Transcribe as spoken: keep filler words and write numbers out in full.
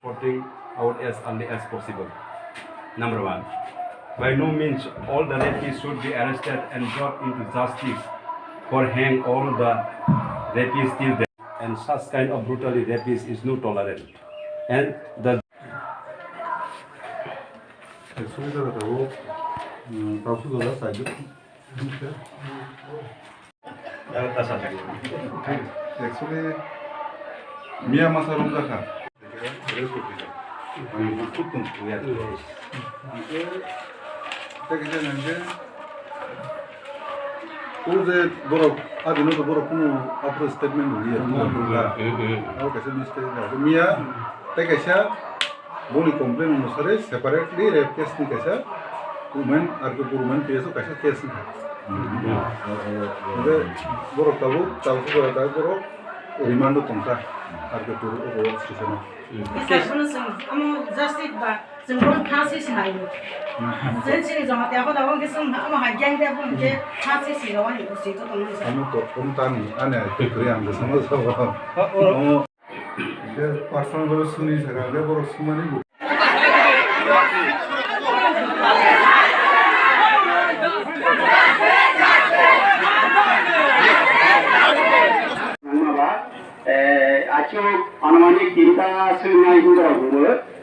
Sorting out as early as possible. Number one, by no means all the rapists should be arrested and brought into justice for hang all the rapists till death. And such kind of brutally rapists is no tolerant. And the Actually, the, the, um, Tausu Dada side. Actually, miya masa romjakha. Ani bukuk tong kuya. Hingke, tei kisa hingke, o je borok, adino to borok kunu after statement rwya, kunu rwya. Abo kaisa mistake. Miya, tei kaisa, boni complaint onusare separately rape case ni kaisa women, R K P women P S o kaisa case wngkha. Hingke borok tabuk, tabuk borok, tabuk borok remand o tongkha R K P o station o. Kisa bono chwng omo justice ba chwng bono phansi se naiyo. Chwng chini joma tiya hoda hwnkhe chwng omo hai gang de bo hwnkhe phansi se rw ani usi to tongmani sa. Omo to, omo tani, ani ai kwrwi ang bwskango sabo. Omo. Hingke personal bai suni saka, hingke borok sumani bo. Nangma ba, eh, achuk anumanik tinta swrwngnai hinjra bubo.